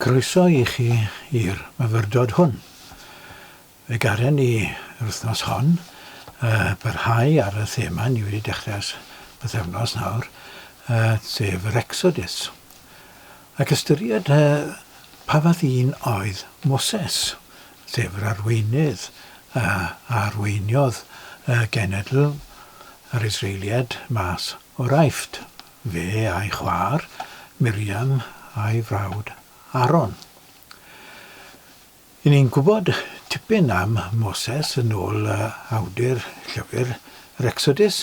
Croeso i chi i'r myfyrdod hwn. Fe garen ni yr wythnos hon uh, barhau ar y thema ni wedi dechrau ers pythefnos nawr, uh, sef yr Exodus. Ac ystyried uh, pa fath un oedd Moses, sef yr arweinydd uh, a arweiniodd y genedl yr Israeliad mas o'r Aifft. Fe a'i chwaer, Miriam, a'i frawd, Aaron. Y'ni'n ni'n gwybod tipyn am Moses yn ôl awdur llyfr yr Exodus,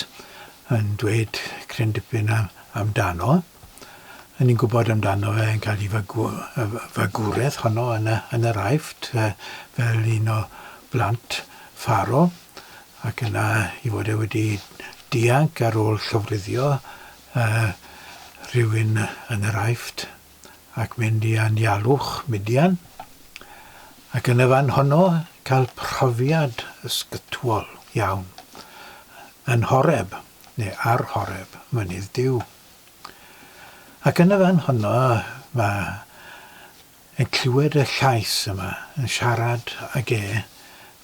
yn dweud cryn dipyn am, amdano. Y'ni'n ni'n gwybod amdano fe yn cael ei fagu, fagwraeth honno yn y, yn yr Aifft fel un o blant Pharo. ac yna i fod e wedi dianc ar ôl llofruddio uh, rhywun yn yr Aifft ac mynd i anialwch Midian, ac yn y fan honno cael profiad ysgytwol iawn yn Horeb, neu ar Horeb, mynydd Duw. Ac yn y fan honno mae Yn clywed y llais yma yn siarad ag e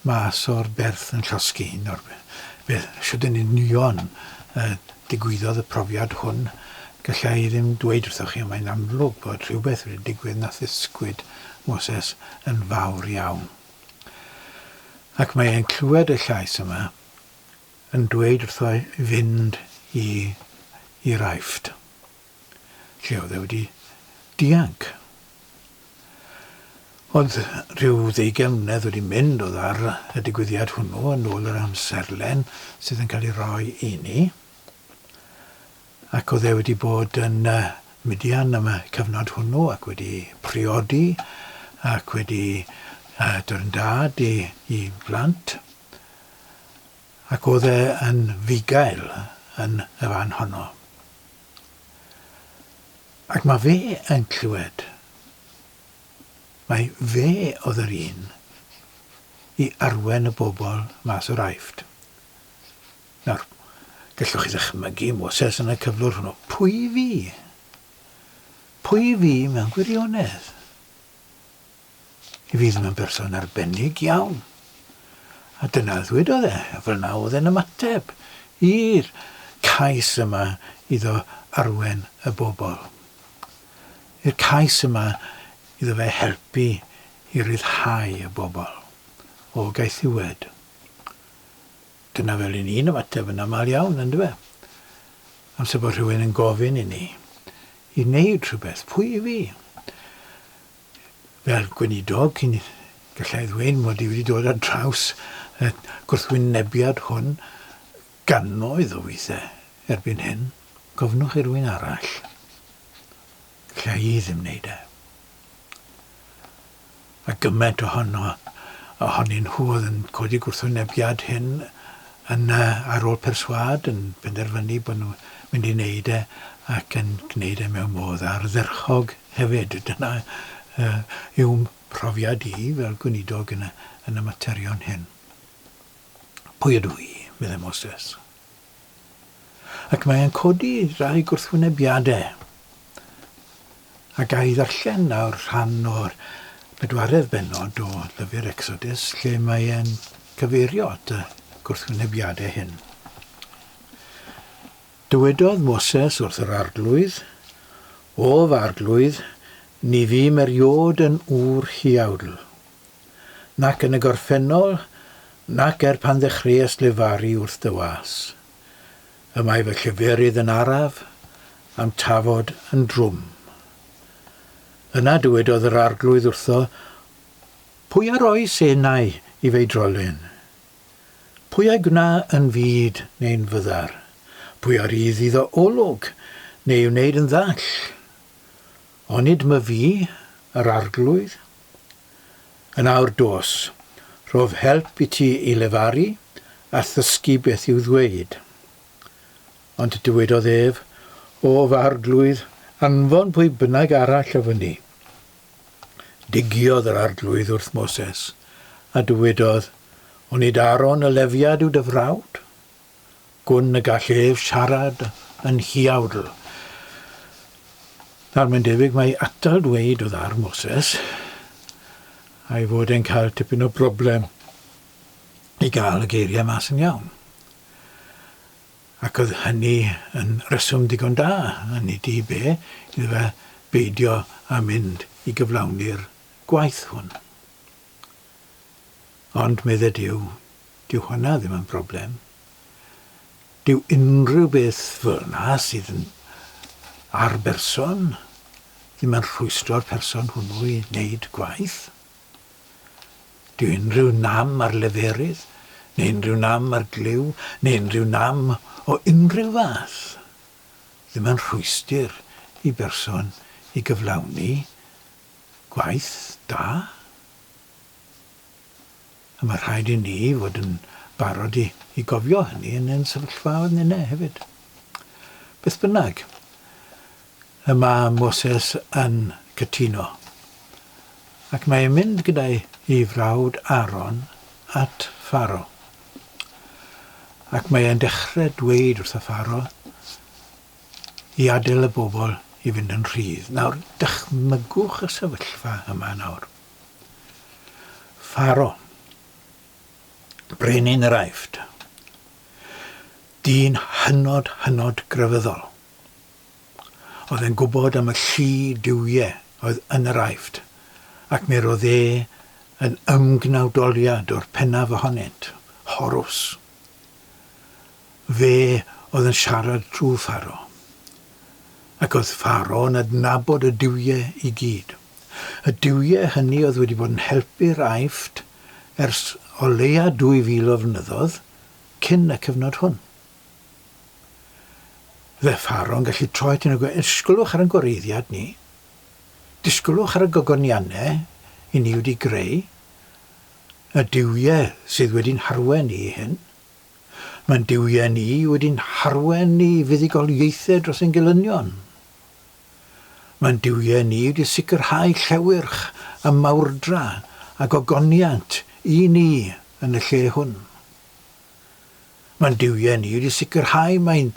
mas o'r berth yn llosgi, un o'r beth, shwd yn union y digwyddodd y profiad hwn, galla i ddim dweud wrthoch chi, ond mae'n amlwg bod rhywbeth wedi digwydd nath ddysgwyd Moses yn fawr iawn. Ac mae e'n clywed y llais yma yn dweud wrtho i fynd i i'r Aifft. lle oedd e wedi dianc. Oedd rhyw ddeugain mlynedd wedi mynd oedd ar y digwyddiad hwnnw yn ôl yr amserlen sydd yn cael ei roi i ni. Ac oedd e wedi bod yn Midian am y cyfnod hwnnw ac wedi priodi ac wedi dod yn dad i, i blant. Ac oedd e yn fugail yn y fan honno. Ac mae fe yn clywed mai fe oedd yr un i arwen y bobl mas o'r Aifft. Nawr, gallwch chi ddychmygu Moses yn y cyflwr hwnnw. Pwy fi? Pwy fi mewn gwirionedd? I fi ddim yn berson arbennig iawn. A dyna ddwedodd e, a fel 'na oedd e'n ymateb i'r cais yma iddo arwen y bobl. I'r cais yma iddo fe helpu i ryddhau y bobl o gaethiwed. Dyna fel 'y ni'n ymateb yn aml iawn, yn dyfe? Amser bod rhywun yn gofyn i ni i wneud rhywbeth, pwy i fi? Fel gweinidog, galla i ddweud mod i wedi dod ar draws y gwrthwynebiad hwn gannoedd o weithiau erbyn hyn. Gofynnwch i rywun arall. Galla i ddim wneud e. A gymaint ohono, ohonyn nhw oedd yn codi gwrthwynebiad hyn yn ar ôl perswâd yn penderfynu bod nhw'n mynd i wneud e ac yn gwneud e mewn modd ardderchog hefyd. Dyna uh, yw profiad i fel gweinidog yn y, yn y materion hyn. Pwy ydw i, meddai Moses. Ac mae e'n codi rhai gwrthwynebiadau. A ga i ddarllen nawr rhan o'r bedwaredd bennod o lyfr Exodus lle mae e'n cyfeirio at y gwrthwynebiadau hyn. Dywedodd Moses wrth yr Arglwydd, O fy Arglwydd, ni fûm erioed yn ŵr huawdl, nac yn y gorffennol, nac er pan ddechreuais lefaru wrth dy was. Y mae fy lleferydd yn araf, a'm tafod yn drwm. Yna dywedodd yr Arglwydd wrtho, Pwy a roes enau i feidrolyn? Pwy a'i gwna yn fud neu'n fyddar? Pwy a rydd iddo olwg, neu i'w wneud yn ddall? Onid myfi, yr Arglwydd? Yn awr dos, rhof help i ti i lefaru, a thysgu beth i'w ddweud. Ond dywedodd ef, O fy Arglwydd, anfon pwy bynnag arall a fynni. Digiodd yr Arglwydd wrth Moses, a dywedodd, Onid Aaron y Lefiad yw dy frawd? Gwn y gall ef siarad yn huawdl. Nawr mae'n debyg mai atal dweud oedd ar Moses, a'i fod e'n cael tipyn o broblem i gael y geiriau mas yn iawn. Ac oedd hynny yn reswm digon da, hynny di be, iddo fe beidio â mynd i gyflawni'r gwaith hwn. Ond, medde Duw, dyw hwnna ddim yn broblem. Dyw unrhyw beth fel yna sydd yn ar berson ddim yn rhwystro'r person hwnnw i wneud gwaith. Dyw unrhyw nam ar leferydd, neu unrhyw nam ar glyw, neu unrhyw nam o unrhyw fath ddim yn rhwystr i berson i gyflawni gwaith da. A mae rhaid i ni fod yn barod i, i gofio hynny yn ein sefyllfaoedd ninne hefyd. Beth bynnag, y mae Moses yn cytuno. Ac mae e'n mynd gyda'i ei frawd Aaron at Pharo. Ac mae e'n dechrau dweud wrth y Pharo i adael y bobl i fynd yn rhydd. Nawr, dychmygwch y sefyllfa yma nawr. Pharo, brenin yr Aifft, dyn hynod, hynod grefyddol. Oedd e'n gwybod am y llu duwiau oedd yn yr Aifft, ac mi roedd e yn ymgnawdoliad o'r pennaf ohonynt, Horus. Fe oedd yn siarad trwy Pharo. Ac oedd Pharo yn adnabod y duwiau i gyd. Y duwiau hynny oedd wedi bod yn helpu'r Aifft ers o leia 2,000 o flynyddoedd cyn y cyfnod hwn. Fydde Pharo yn gallu troi atyn nhw a gweud, Disgwylwch ar ein gwareiddiad ni. Disgwylwch ar y gogoniannau i ni wedi greu, y duwiau sydd wedi'n harwain ni i hyn. Mae'n duwiau ni wedi'n harwain ni i fuddugoliaethau dros ein gelynion. Mae'n duwiau ni wedi sicrhau llewyrch a mawrdra a gogoniant i ni yn y lle hwn. Mae'n duwiau ni wedi sicrhau mai'n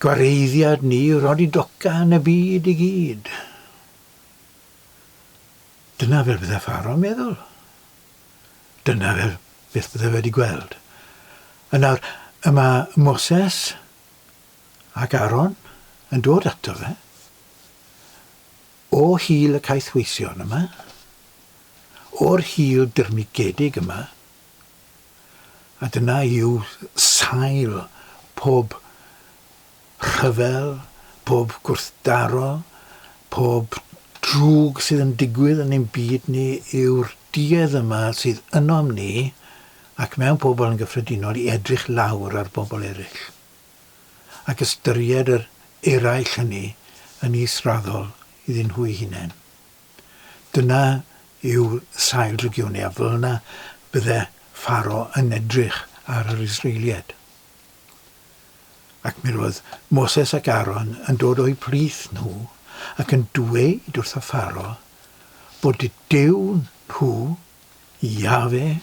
gwareiddiad ni yw'r odidoca yn y byd i gyd. Dyna fel bydde Pharaoh'n meddwl. Dyna fel beth bydde fe wedi gweld. A nawr, y mae Moses ac Aaron yn dod ato fe, o hil y caethweision yma, o'r hil dirmygedig yma, A dyna yw sail pob rhyfel, pob gwrthdaro, pob drwg sydd yn digwydd yn ein byd ni yw'r duedd yma sydd ynom ni ac mewn pobl yn gyffredinol i edrych lawr ar bobl eraill ac ystyried yr eraill hynny yn israddol iddyn nhw'u hunain. Dyna yw sail drygioni, a fel yna bydde Pharo yn edrych ar yr Israeliaid. Ac mi roedd Moses ac Aaron yn dod o'u plith nhw ac yn dweud wrtho Pharo bod y Duw nhw, Iafe,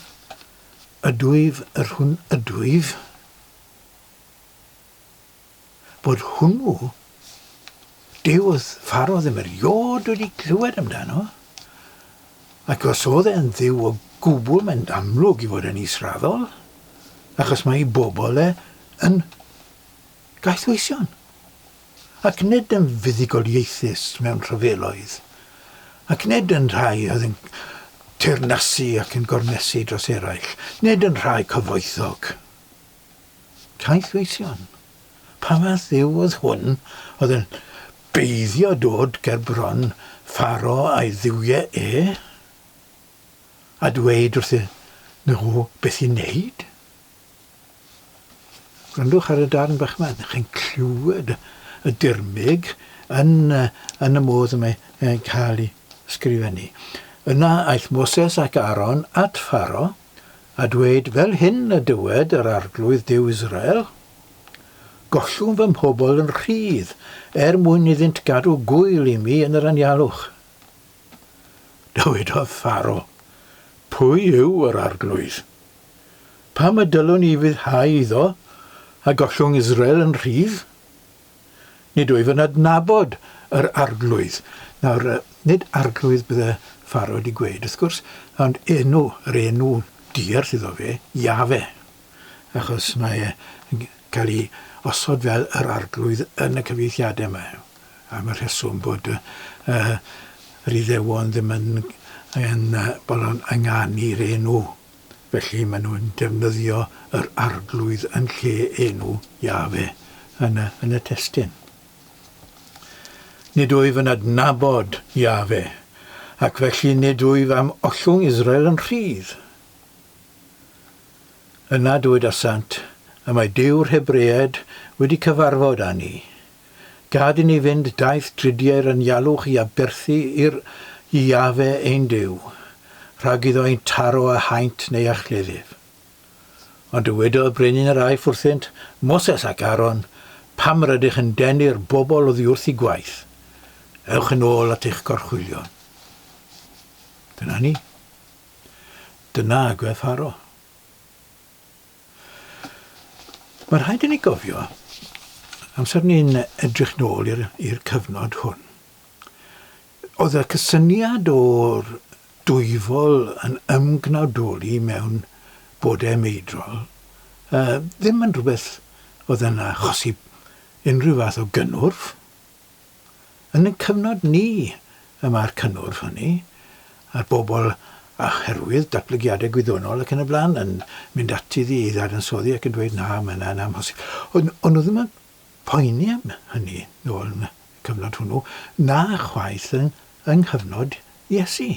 ydwyf yr hwn ydwyf, bod hwnnw, Duw oedd Pharo ddim erioed wedi clywed amdano, ac os oedd e'n dduw o gwbl, mae'n amlwg i fod e'n israddol, achos mae ei bobl e yn gaethweision, ac nid yn fuddugoliaethus mewn rhyfeloedd, ac nid yn rhai oedd yn teyrnasu ac yn gormesu dros eraill, nid yn rhai cyfoethog. Caethweision. Pa fath dduw oedd hwn oedd yn beiddio dod ger bron Pharo a'i dduwiau e, a dweud wrthyn nhw beth i wneud? Gwrandwch ar y darn bach yma, chi'n clywed y dirmyg yn, yn y modd y mae'n cael ei sgrifennu. Yna aeth Moses ac Aaron at Pharo, a dweud, Fel hyn y dywed yr Arglwydd Duw Israel, Gollwng fy mhobl yn rhydd, er mwyn iddynt gadw gŵyl i mi yn yr anialwch. Dywedodd Pharo, Pwy yw yr Arglwydd? Pam y dylwn i ufuddhau iddo a gollwng Israel yn rhydd? Nid wyf yn adnabod yr arglwydd. Nawr, nid arglwydd bydde Pharaoh wedi gweud, wrth gwrs, ond enw, yr enw diarth iddo fe, Iafe, achos mae e'n cael ei osod fel yr arglwydd yn y cyfieithiadau yma, am y rheswm bod y, yr Iddewon ddim yn, yn bolon ynganu'r enw. Felly maen nhw'n defnyddio yr arglwydd yn lle enw Iafe yn y, yn y testun. Nid wyf yn adnabod Iafe, ac felly nid wyf am ollwng Israel yn rhydd. Yna dywedasant, Y mae Duw'r Hebreaid wedi cyfarfod â ni. Gad i ni fynd daith dridiau'r anialwch i aberthu i'r i Iafe ein Duw, rhag iddo ein taro â haint neu â chleddyf. Ond dywedodd brenin yr Aifft wrthynt, Moses ac Aaron, pam yr ydych yn denu'r bobl oddi wrth eu gwaith? Ewch yn ôl at eich gorchwylion. Dyna ni. Dyna agwedd Pharo. Mae rhaid i ni gofio, amser ni'n edrych nôl i'r cyfnod hwn, oedd y cysyniad o'r dwyfol yn ymgnawdoli mewn bodau meidrol uh, ddim yn rhywbeth oedd yn achosi unrhyw fath o gynnwrf. Yn ein cyfnod ni y mae'r cynnwrf hynny, a'r bobl oherwydd datblygiadau gwyddonol ac yn y blaen yn mynd ati i ddadansoddi ac yn dweud na, mae yna'n amhosib. Ond o'n nhw ddim yn poeni am hynny nôl yn y cyfnod hwnnw, na chwaith yng, yng nghyfnod Iesu.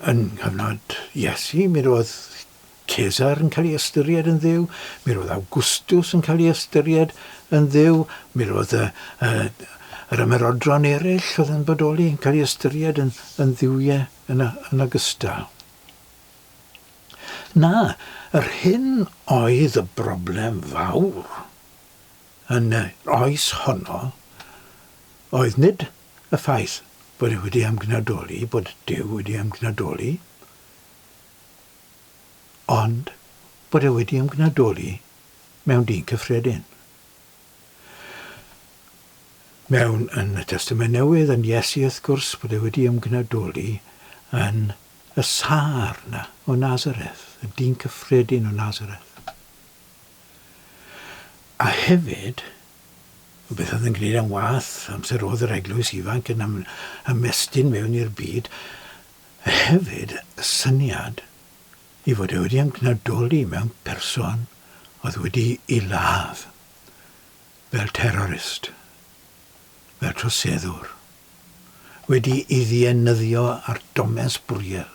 Yn nghyfnod Iesu, mi roedd Cesar yn cael ei ystyried yn dduw, mi roedd Augustus yn cael ei ystyried yn dduw, mi roedd y, y, yr ymerodron eraill oedd yn bodoli yn cael ei ystyried yn, yn dduwiau yn, yn ogystal. Na, yr hyn oedd y broblem fawr yn yr oes honno oedd nid y ffaith bod e wedi ymgnawdoli, bod Duw wedi ymgnawdoli, ond bod e wedi ymgnawdoli mewn dyn cyffredin. Mewn yn y Testament Newydd, yn Iesu wrth gwrs, bod e wedi ymgnawdoli yn y sâr 'na o Nazareth, y dyn cyffredin o Nazareth. A hefyd, o beth oedd yn gwneud e'n wath, amser oedd yr eglwys ifanc yn ymestyn mewn i'r byd, hefyd y syniad i fod e wedi ymgnawdoli mewn person oedd wedi ei ladd fel terrorist, fel troseddwr, wedi ei ddienyddio ar domen sbwriel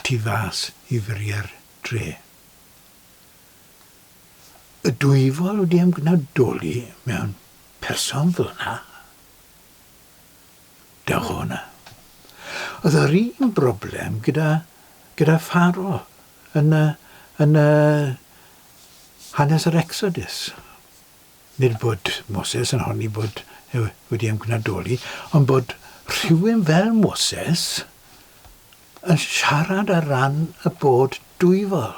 tu fas i furiau'r dre. Y dwyfol wedi ymgnawdoli mewn person fel yna. Dewch o hwnna. Oedd yr un broblem gyda, gyda Pharo yn y, yn y hanes yr Exodus. Nid bod Moses yn honni bod e wedi ymgnawdoli, ond bod rhywun fel Moses yn siarad ar ran y bod dwyfol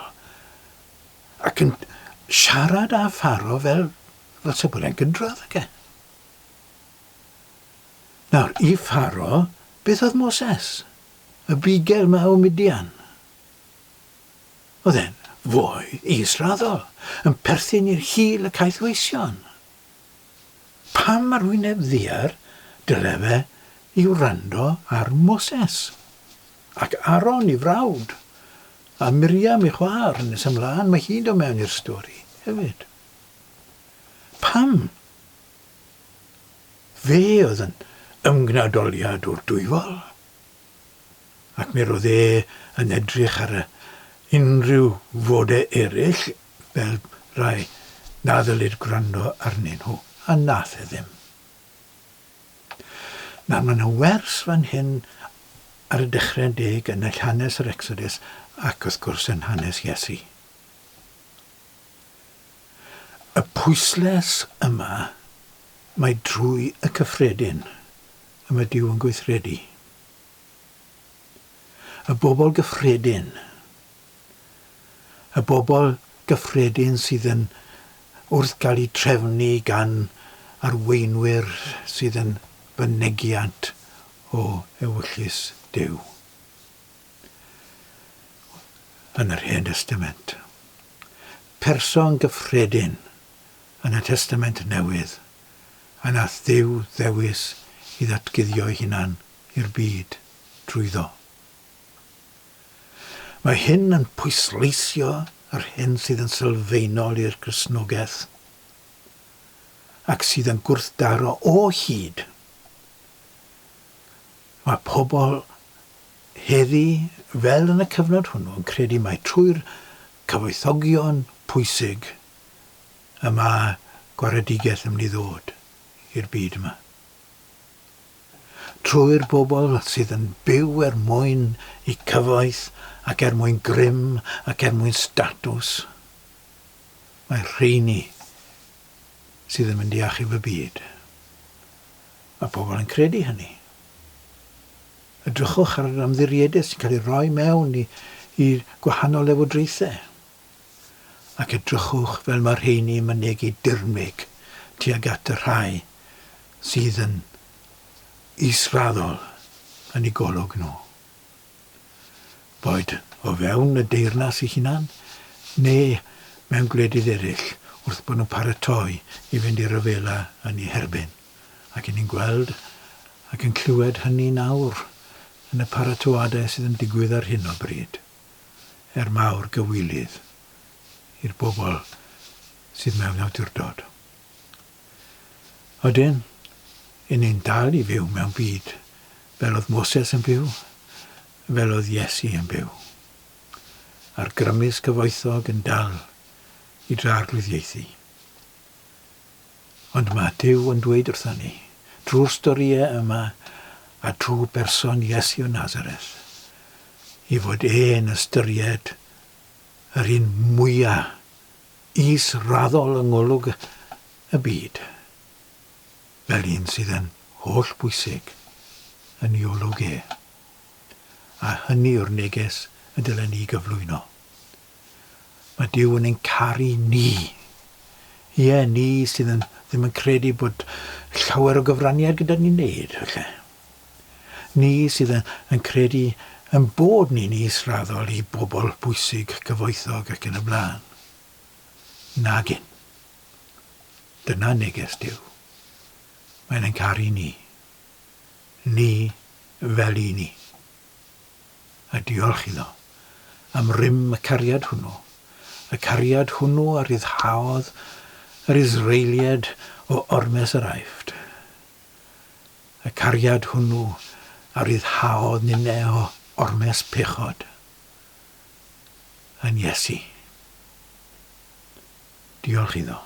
ac yn siarad â Pharo fel, fel se bod e'n gydradd ag e. Nawr, i Pharo, beth oedd Moses? Y bugel 'ma o Midian. Oedd e'n foi israddol, yn perthyn i'r hil y caethweision. Pam ar wyneb ddiar dyle fe i wrando ar Moses? Ac Aaron i frawd, a Miriam i chwaer, yn nes ymlaen, mae hi'n dod mewn i'r stori hefyd. Pam? Fe oedd yn ymgnawdoliad o'r dwyfol, ac mi roedd e yn edrych ar y unrhyw fodau eraill fel rhai na ddylid gwrando arnyn nhw, a nath e ddim. Nawr, mae yna wers fan hyn ar y dechrau deg yn hanes yr Exodus ac wrth gwrs yn hanes Iesu. Y pwyslais yma, mae drwy y cyffredin y mae Duw yn gweithredu. Y bobl gyffredin. Y bobl gyffredin sydd yn wrth gael eu trefnu gan arweinwyr sydd yn fynegiant o ewyllys Duw yn yr Hen Destament. Person gyffredin yn y Testament Newydd a nath Dduw ddewis i ddatguddio'i hunan i'r byd drwyddo. Mae hyn yn pwysleisio yr hyn sydd yn sylfaenol i'r Gristnogaeth, ac sydd yn gwrthdaro o hyd. Mae pobl heddi, fel yn y cyfnod hwnnw, yn credu mai trwy'r cyfoethogion pwysig y mae gwaredigaeth yn mynd i ddod i'r byd yma. Trwy'r bobl sydd yn byw er mwyn eu cyfoeth ac er mwyn grym ac er mwyn statws, mae'r rheini sydd yn mynd i achub y byd. Mae pobl yn credu hynny. Edrychwch ar yr ymddiriedaeth sy'n cael ei roi mewn i, i gwahanol lywodraethau. Ac edrychwch fel mae'r rheini yn mynegi dirmyg tuag at y rhai sydd yn israddol yn eu golwg nhw. Boed o fewn y deyrnas ei hunan, neu mewn gwledydd eraill wrth bod nhw'n paratoi i fynd i ryfela yn eu herbyn. Ac 'yn ni'n gweld ac yn clywed hynny nawr yn y paratoadau sydd yn digwydd ar hyn o bryd. er mawr gywilydd i'r bobl sydd mewn awdurdod. Odyn, 'yn ni'n dal i fyw mewn byd fel oedd Moses yn byw, fel oedd Iesu yn byw. A'r grymus cyfoethog yn dal i dra-arglwyddiaethu. Ond mae Duw yn dweud wrthon ni, drwy'r storïau yma a trwy berson Iesu o Nazareth, i fod e'n ystyried yr un mwya is-raddol yng ngolwg y byd, fel un sydd yn holl bwysig yn ei olwg e. A hynny yw'r neges y dylen ni gyflwyno. Mae Duw yn ein caru ni. Ie, ni sydd yn, ddim yn credu bod llawer o gyfraniad gyda ni'n neud, felly. Ni sydd yn, yn credu yn bod ni'n israddol i bobl bwysig, cyfoethog ac yn y blaen. Nagin. Dyna neges Duw. Mae'n ein caru ni. Ni fel i ni. a diolch iddo am rym y cariad hwnnw, y cariad hwnnw a ryddhaodd yr Israeliaid o ormes yr Aifft, y cariad hwnnw a ryddhaodd ninne o ormes pechod yn Iesu. Diolch iddo.